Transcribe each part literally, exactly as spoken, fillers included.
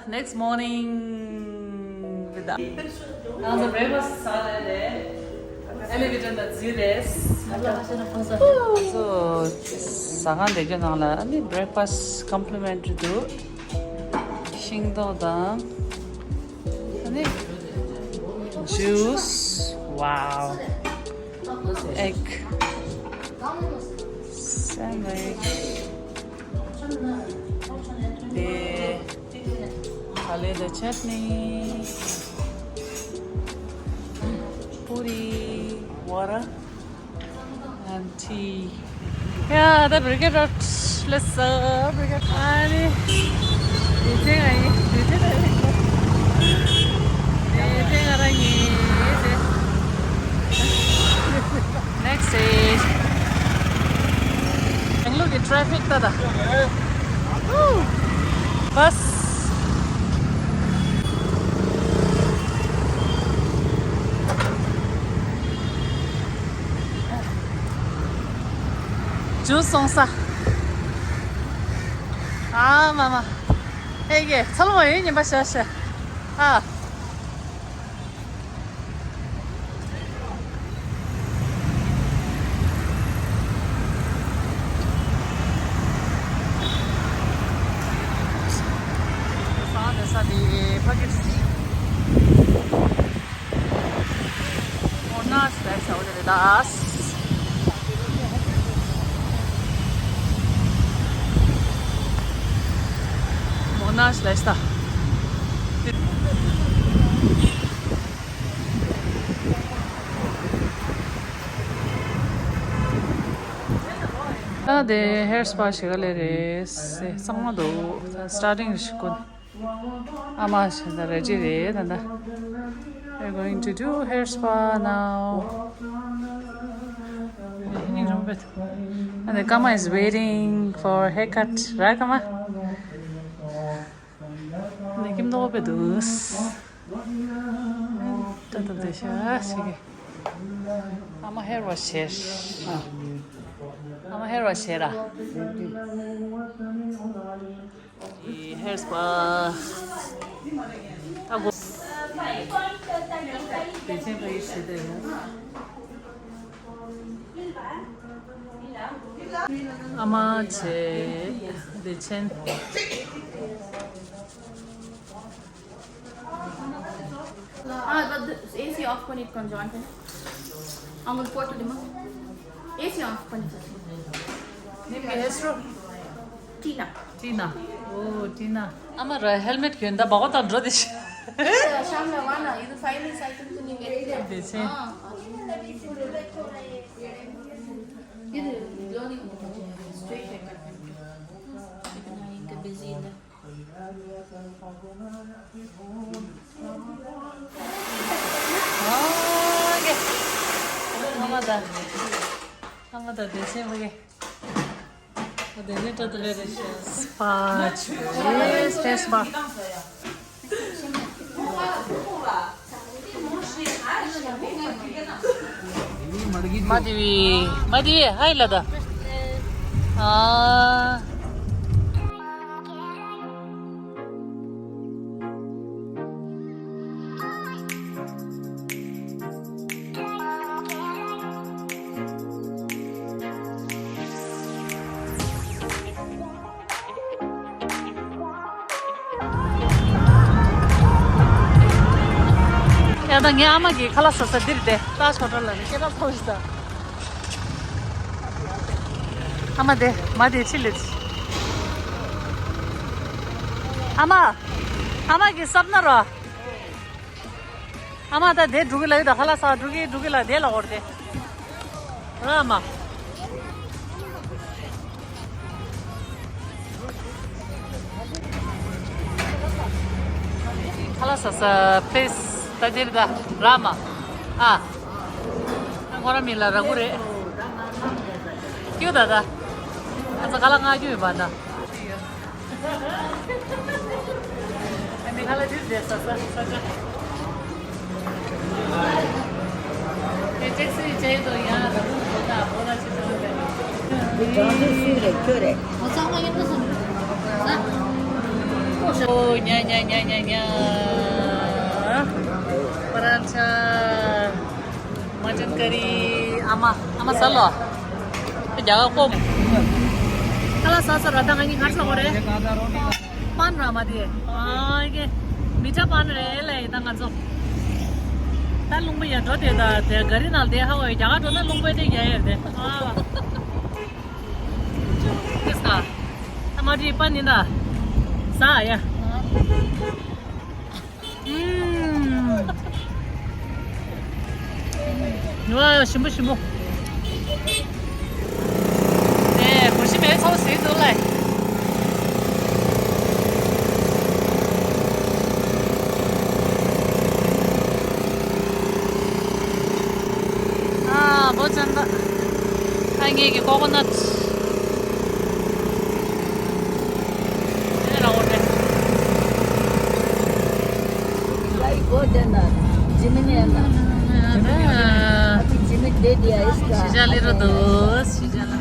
Next morning with the, also breakfast salad, elevator the zero. So, ཟ་ཁང་དེ་གའི་ནང་ལ་ཨ་ནི་breakfast complimentary འདུག་ཤིང་ཏོག་དང་ཨ་ནི་juice, wow, egg sandwich. དེ་ཁ་ལག་དང་ཆ་ནི། པུ་རི། water and tea. Yeah, the Brigade Road. Let's go, Brigade. ཨ་ནི། དེ་ཚེ་ང་ཡིན། དེ་ཚེ་ང་ཡིན། དེ་ཚེ་ང་རང་ཡིན། དེ། Next stage. Bangalore གི་traffic ད་ད། Bus. Juice སོང་ས། ཨ་མ་མ། ཨེ་ཡེ། ཚ་ལོ་མ་ཡོད་ཉན་པ་ཤ་ཤ། ཨ། ས་དེ་ས་དེ་ཕ་གི། མོ་ན་སི་ལ་ཤའོ་དེ་རེད་ད། མོ་ན་སི་ལ་ཤ། ད་དེ་hair spa ཞིག་ག་ལེ་རེད། གཙང་མ་འདུག་ད་starting རེད་ཤག་གོ། ཨ་མ་ཞིག་ད་རེ་ཅི་རེད་ད་ད། We're going to do hair spa now. And the Kama is waiting for haircut, right, Kama? ནི་ཀིམ་ནོ་པེ་དུས། ད་ད་དེ་ཤ་ཤི་གི། ཨ་མ་hair wash བྱས། ཨ་མ་hair wash བྱས་ར། ཨི་hair spa། ཨ་གོ། དེ་ཚན་པ་ཡི་ཤི་དེ་ནོ། ཨ་མ་བྱས། དེ་ཆེན། Ah, but the A C off பண்ணிட்டு கொஞ்சம் on பண்ணு. அவங்களுக்கு போட்டுடுமா? A C off பண்ணிட்டு. ནིམ་གི་ཧེ་སྲོ། ཊི་ན། ཊི་ན། ཨོ་ཊི་ན། ཨ་མ་ར་helmet གྱོན་ད་བག་བ་དང་འགྲོ་དེ་ཤི། ཤམ་ལ་ཝ་ན་ཡིད་ཕའི་ནལ་སའི་ཀལ་དུ་ནིམ་གི། དེ་ཆེན། ཡིད་ལོ་ནི་straight haircut. ཡིན་གི་busy ཡིན་ད། ཨང་ཀེ། ཨ་མ་ད། ཨ་མ་ད་དེ་སེམས་ཀེ། དེ་ནི་ཏོ་ཏོ་ལེ་རེ་ཤ། སྤ་ཆུ་རེ་སྤེ་སྤ། མ་དེ་བི། མ་དེ་བི་ཧའི་ལ་ད། ཨ། ཡ་ད་ངའི་ཨ་མ་གིས་ཁ་ལག་ཟ་ས་འདིར་བསྡད། ཏཱཇ་ཧོ་ཊལ་ལ་ནི་སྐད་གྲགས་ཚ་པོ་ཞིག་ད། ཨ་མ་དེ་མ་དེ་ཕྱི་ལ། ཨ་མ། ཨ་མ་གི་སབ་ན་རོ། ཨ་མ་ད་དེ་འགྲོ་གི་ལ་ཡོད་ད། ཁ་ལག་ཟ་འགྲོ་གི་འགྲོ་གི་ལ་དེ་ལ་འོར་དེ། ར་མ། ཁ་ལག་ཟ་ས་པེ་ལེ་སི་ད་དེ་རེད་ད། ར་མ། ཨ། ཁོ་ར་མི་ལ་ར་གུ་རེད། ཀྱུ་ད་ད། ཨ་ཙ་ཁ་ལག་ང་རྒྱུ་ཡོད་པ་ད། ཨ་ནི་ཁ་ལག་ཅིག་བཟས་ས་ས་ས་ས། ཨེ་ཊེག་སི་ཅེ་དོ་ཡང་ར་བུ་བོ་ད་བོ་ད་ཅི་ཐོན་རེད། འདི་ཀྲང་ཧྥུ་སུའི་རེད། ཁྱོད་རེད། ཨོ་ཚང་མ་ཡིན་ན་སོང་། ས། ཨོ་ཉ་ཉ་ཉ་ཉ་ཉ། པ་རན་ཆ། མ་ཅན་ཀ་རི། ཨ་མ་ཨ་མ་ཟ་ལོ། ཨེ་རྒྱ་གར་ཀོ། ཁ་ལག་ཟ་ས་ར་ད་ང་གཉིས་གར་ཟ་གོ་རེད། པན་ར་མ་དེ། ཨ་ཀེ། མི་ཏྲ་པན་རེད་ལེ་ད་ང་ཚོ། ད་རླུང་པ་ཡ་འགྲོ་དེ་ད་དེ་ག་རི་ནང་དེ་ཧ་བ་ཡ་རྒྱ་གར་འགྲོ་ན་རླུང་པ་དེ་ཡ་ཡ་རེད་དེ། ཨ། ཨེ་སྐ། ད་མ་དྲིས་པ་ནི་ད། ཟ་ཡ། ཨུམ། ཡ་ཞིམ་པོ་ཞིམ་པོ། ཨེ་གོ་ཤི་མེད་ཚོ་ཟིག་འདུག་ལེ། ཨ་བོ་ཅན་ད། ཨ་ངེད་ཀྱི་ཀོ་ཀོ་ནཊ། དེ་ནས་ར་འོ་དེ། Why go there now? Jimmy ne na. Ati Jimmy de dia iska. ཤི་ཇ་ལི་རུ་དུ། ཤི་ཇ་ལ།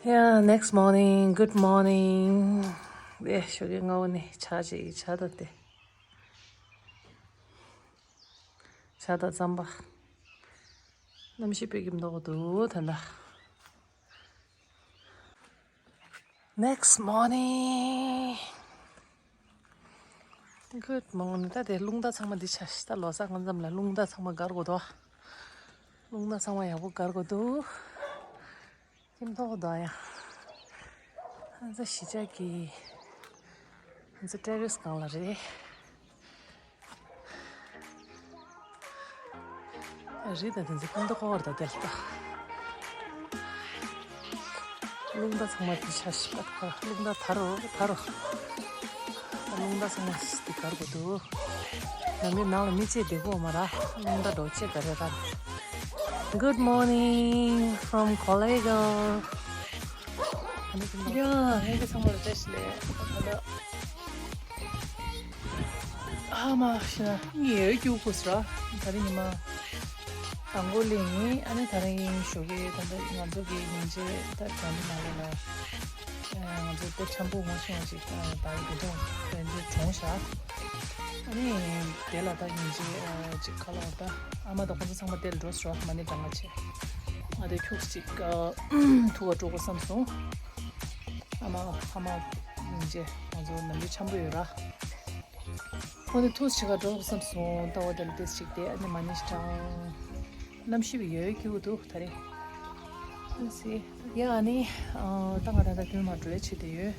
Yeah, next morning, good morning. ཨེ་ཞོགས་ཀས་སྔ་པོ་ནས་ཇ་ཅིག་ཇ་ད་དེ། ཇ་ད་རྩམ་པ། གནམ་གཤིས་དཔེ་སྐྱིད་མདོག་འདུག་ད་ལྟ། Next morning. Good morning. ད་དེ་རླུང་རྟ་ཚང་མ་འདི་ཆ་ཤི་ད་ལོ་གསར་སྔ་མཚམས་ལ་རླུང་རྟ་ཚང་མ་སྒར་དགོས་དོ། རླུང་རྟ་ཚང་མ་ཡག་པོ་སྒར་དགོས་འདུག་སྐྱིད་མདོག་འདུག་ཡ། ང་ཚོ་གཞིས་ཆགས་ཀྱི། ང་ཚོ་ཊེ་རེ་སི་སྒང་ལ་རེད། རི་དང་དེ་ཚོ་སྐུ་མདོག་ཁ་པོ་རེད་ད་དེ་ལ་ལྟ། རླུང་རྟ་ཚང་མ་དེ་ཆ་ཤི་པ་ད་རླུང་རྟ་དར་རོ་དར་རོ། རླུང་རྟ་ཚང་མ་དེ་སྒར་དགོས་འདུག་ནང་མི་ནང་ལ་མི་བཅད་བསྡད་དགོས་མ་ར་རླུང་རྟ་འགྲོ་བཅད་ད་རེད་ར། Good morning from Kolego. ཡ་ཧེ་གི་ཚང་མ་ལ་བཀྲ་ཤིས་བདེ་ལེགས། ཨ་མ་ཤི་ན་ངའི་ཡོད་རྒྱུ་ཁུ་སི་ར་ད་རིང་ཉི་མ་དང་པོ་ལེ་ཡིན། ཨ་ནི་ད་རིང་ཞོགས་ཀས་ད་ལྟ་ང་ཚོ་གི་ཉིན་བྱེད་ད་དྲན་པ་མ་ལོ་ལ་ང་ཚོ་ད་འཁྱམ་པོ་ངོ་ཤེས་པ་ཅིག་ད་རིང་དེ་དུང་དེ་འདྲ་གྲོངས་ཤག་ཨ་ནི་དེ་ལ་ད་ཉིན་བྱེད་ཅིག་ཁ་ལོ་ད་ཨ་མ་དང་ཁོང་ཚོ་ཚང་མ་དེ་ལ་འགྲོ་སོང་མ་ནི་གྲང་ང་ཆེ་ང་དེ་ཁྱུག་ཅིག་ཐུག་ག་འགྲོ་དགོས་བསམ་སོང་། ཨ་མ་ཨ་མ་ཉིན་བྱེད་ང་ཚོ་ནམ་རྒྱུན་འཁྱམ་པོ་ཡོད་ར། འོ་ནི་ཐུགས་ཆེ་ག་འགྲོ་བསམ་སོང་། ལྟ་བ་དེ་ལ་ཏེས་ཅིག་དེ་ཨ་ནི་མ་ནི་ཤི་ཀྲང་། གནམ་གཤིས་ཡོད་ཀྱི་འདུག་ད་རེས། ཨ་སི། ཡ་ཨ་ནི། ད་ང་ད་ལྟ་དུས་མ་འགྲོ་ཡ་ཆེ་དེ་ཡོད།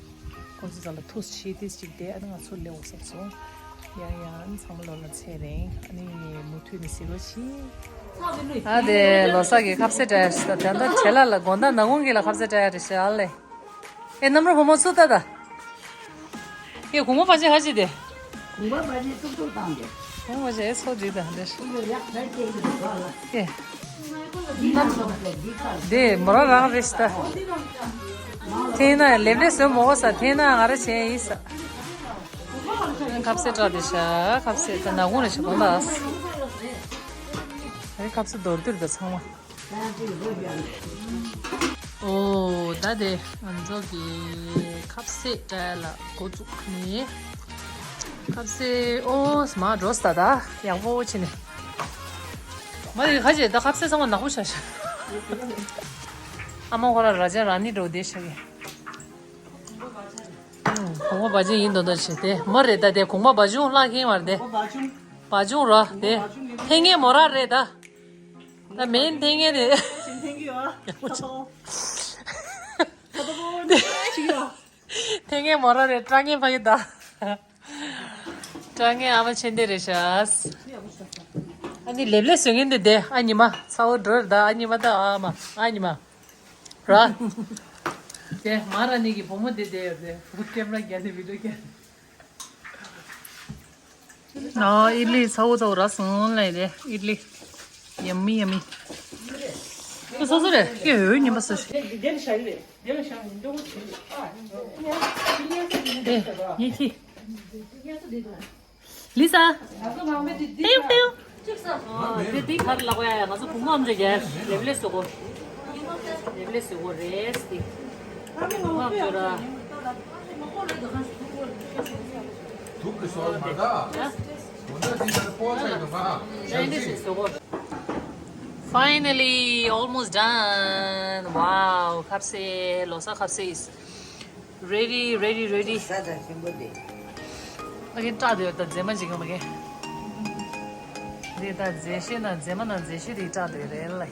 ཁོང་ཚོ་ཚ་ལ་ཐུགས་ཆེ་ཏེས་ཅིག་དེ་ཨ་ནི་ང་ཚོ་ལེའོ་བསམ་སོང་། ཡ་ཡ་ཨ་ནི་ཚང་མ་ལོ་ལ་ཚེ་རིང་ཨ་ནི་མུ་མཐུད་ནས་ཟིག་རོ་ཆི། ཨ་དེ་ལོ་གསར་གྱི་ཁ་ཟས་འདྲ་ཞིག་ད་ད་ལྟ་བྱེད་ལ་ལ་དགོང་དག་ནག་ཁུང་གི་ལ་ཁ་ཟས་འདྲ་ཡ་རེ་ཞིག་ཨ་ལེ། ཨེ་གནམ་རུ་བུ་མོ་སུ་ལྟ་ད། ཨེ་གུང་མོ་པ་ཅན་ཧ་ཅི་དེ། གུང་མོ་པ་ཅན་ཏུག་ཏུག་བཏང་དེ། གུང་མོ་པ་ཅན་ཨེ་སོ་འདི་དང་འདི། ཨེ། དེ་མོ་ར་རང་རེ་ཤི་ད། དེ་ན་ལེབ་ལེ་སོན་མོ་གོ་ས་དེ་ན་ང་ར་ཆེན་ཡིན་ས། ཁབ་སེ་ཏྲ་དེ་ཤ་ཁབ་སེ་ད་ན་གུང་རེ་ཤི་གོང་ད། ཨེ་ཁབ་སེ་རྡོར་རྡོར་ད་ཚང་མ། ཨོ་ད་དེ་ང་ཚོ་གི་ཁབ་སེ་ཏྲ་ལ་འགོ་བཙུགས་ནས་ཁབ་སེ་ཨོ་མ་འགྲོ་ས་ད་ཡག་པོ་བྱས་ནས་མ་རེད་ཁ་ཅེ་ད་ཁབ་སེ་ཚང་མ་ནག་པོ་ཆགས་ཤག་ཨ་མ་ཁོ་ར་ར་ཅན་རང་ནི་འགྲོ་བསྡད་ཤག་གི་གོང་མ་བ་ཅན་ཡིན་མདོག་མདོག་བྱས་ཏེ་མ་རེད་ད་དེ་གོང་མ་བ་ཅུང་ལྷག་མཁན་མ་རེད་དེ་བ་ཅུང་ར་དེ་ཐེངས་ངེ་མོ་ར་རེད་ད། ད་མེན་ཐེངས་ངེ་དེ། ཐེངས་ངེ་བ། ཐེངས་ངེ་མོ་ར་རེད་སྐྲ་ངེ་ཕ་གི་ད། སྐྲ་ངེ་ཨ་མ་ཆེན་དེ་རེད་ཤག་ཨ་ནི་ལེབ་ལེ་བཟོས་མཁན་དེ་དེ་ཨ་ཉི་མ་ཚ་བོ་འགྲོ་རེད་ད་ཨ་ཉི་མ་ད་ཨ་མ་ཨ་ཉི་མ། ར། དེ་མ་ར་ནི་གི་བུ་མོ་དེ་བསྡད་ཡོད་རེད། བུ་ཀེམ་ར་རྒྱག་ནས་བི་ཌིའོ་རྒྱག་ཨ་ཨིཌ་ལི་ཚ་བོ་ཚ་བོ་ར་སོང་ལེ་རེད། ཨིཌ་ལི་ཡ་མི་ཡ་མི། ཁོ་སོ་སོ་རེད། ཁྱོད་འོས་ཉན་པ་སོ་ཞིག་དེ་ལ་ཤ་ཡི་རེད། དེ་ལ་ཤ་ཡི་འདྲ་བོ་བྱེད། ཨ་ཡ་ཡ་ཡ། ཨེ་ངས་ཁྱི། ལི་ས། ཏེའུ་ཏེའུ། དེ་དེ་གར་ལག་པ་ཡ་ང་ཚོ་བུ་མོ་ཨམ་ཅོག་རྒྱལ་ལེབ་ལེ་བཟོ་གོ་ལེབ་ལེ་བཟོ་གོ་རེད་དེ། བུ་མོ་ཨམ་ཅོག་ར། དུག་གི་སོགས་མ་ག་ཡ། འོ་ན་དེ་ལྟར་སྤོ་ཚད་དུ་མ། ལེབ་ལེ་བཟོ་གོ Finally, almost done. Wow, ཁ་ཟས། ལོ་གསར་ཁ་ཟས། Ready, ready, ready. ས་དང་ཆེན་པོ་དེ། ཨ་ཀེན་སྐྲག་དེ་ད་མཛེས་མ་ཅིག་ཡོང་མ་ཀེན། འདི་ད་མཛེས་ཤེས་ན་མཛེས་མ་ན་མཛེས་ཤེས་དེ་སྐྲག་དེ་རེད་ལ།